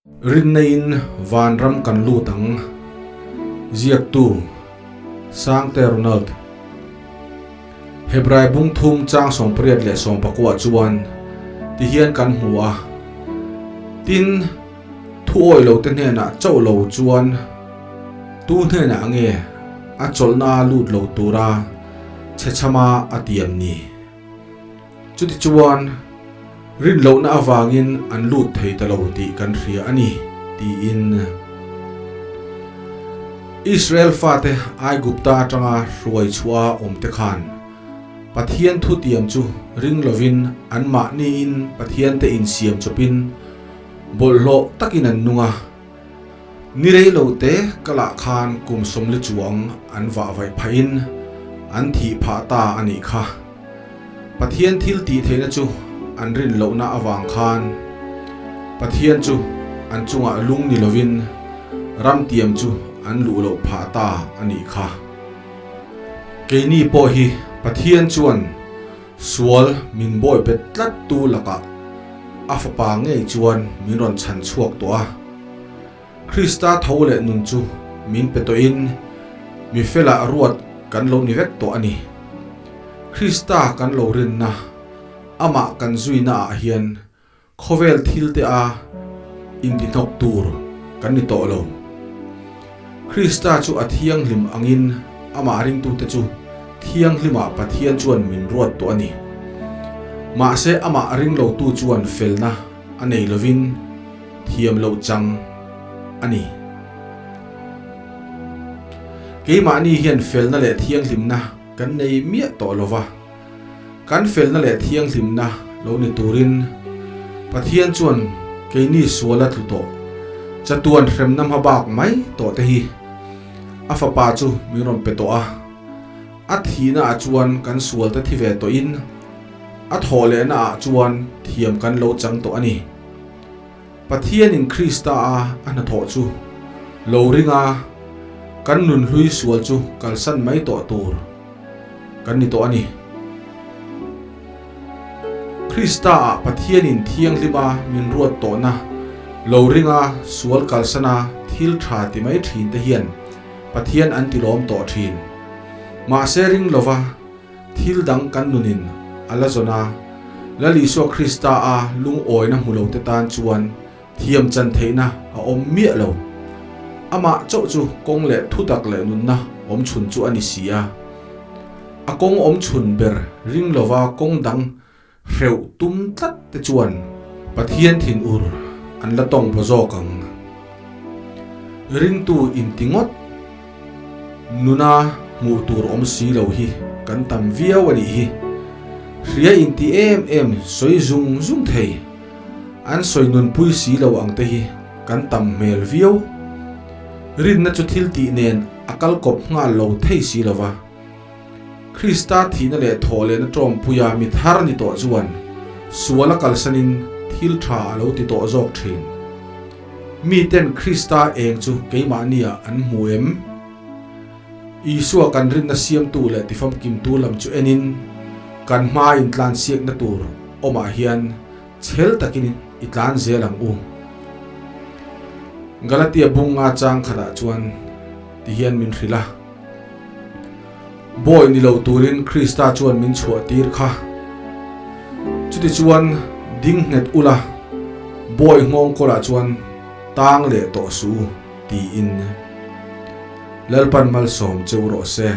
Rinneiin vanram kan lut ang, ziaktu Sangte Ronald. Hebrai bung thum chang 88 leh 19 chuan tihian kan hmu a, Tin, thu awih lote hnenah chauh lo chuan tu hnenah nge a chawlhna lut lo tura chhechhama a tiam ni? Chutichuan, rinlohna avangin an lut thei ta lo tih kan hria a ni, tiin. Israel fate Aigupta atanga hruai chhuah awmte khan Pathian thutiam chu ring lovin anmahniin Pathiante insiam chawpin bawlhhlawh takin an nung a. Ni rei lo te kalah khan kum 40 chuang an vah vaih phahin an thih phah ta a nih kha. Pathian thil tih theihna chu an rin lohna avang khan Pathian chu an chungah lung ni lovin ram tiam chu an luh loh phah ta a nih kha. Keini pawh hi Pathian chuan Sual min bawi bet tlat tu lakah a fapa ngei chuan min rawn chhan chhuak tawh a. Krista tho leh nun chu min pe tawhin mi felah ruat kan lo ni vek tawh a ni. Krista kan lo rinna, amah kan zuina ah hian Khawvel thil te a intihnawk tur kan ni tawh lo. Krista chu a thianghlim angin amah ringtute chu thianghlimah Pathian chuan min ruat tawh a ni. Mahse amah ringlotu chuan felna a nei lovin thiam loh chang a ni. Keimahni hian felna leh thianghlimna kan nei miah tawh lova. Kan felna leh thianghlimna lo ni turin Pathian chuan keini suala tlu tawh, chatuan hremna hma bak mai tawh te hi a fapa chu min rawn pe tawh a. A thihna ah chuan kan sual te thi ve tawhin a thawh lehna ah chuan thiam kan lo chang tawh a ni. Pathianin Krista a a hnathawh chu lo ring a, kan nunhlui sual chu kalsan mai tawh tur kan ni tawh a ni. Krista-ah Pathianin thianghlima min ruat tawhna lo ring a, sual kalsana thil tha ti mai thin te hian Pathian an tilawm tawh thin. Mahse ring lova thil dang kan nunin a la zawn a, Lal Isua Krista-a lungawina hmu lote tan chuan Thiam chan theihna a awm miah lo. Amah chauh chu kawng leh thutak leh nunna awm chhun chu a ni si a. A kawng awm chhun ber ring lova kawng dang hreuh tum tlat te chuan Pathian thinur an la tawng baw zawk ang. Ringtu inti ngawt nuna hmuh tur awm si lo hi kan tam viau a nih hi. Hria inti em em sawi zung zung thei. An sawi nunpui si lo ang te hi kan tam hmel viau. Rinna chu thil tih nen a kal kawp nghal lo thei si lo va. Krista thihna leh thawh lehna tawngpuia mi thar ni tawh chuan sual a kalsanin thil tha a lo ti tawh zawk thin. Miten Krista eng chu keimahniah an hmu em? Isua kan rinna siamtu leh tifamkimtu lam chu enin kan hmaa intlansiakna tur awmah hian chhel takin i tlan zel ang u. Galatia bunga chang khatah chuan ti hian min hrilh a, Bawi ni lo turin Krista chuan min chhuah tir kha. Chutichuan ding nghet ula, bawi nghawng kawlah chuan tang leh tawh suh u, tiin Lalpan malsawm cheu rawh se.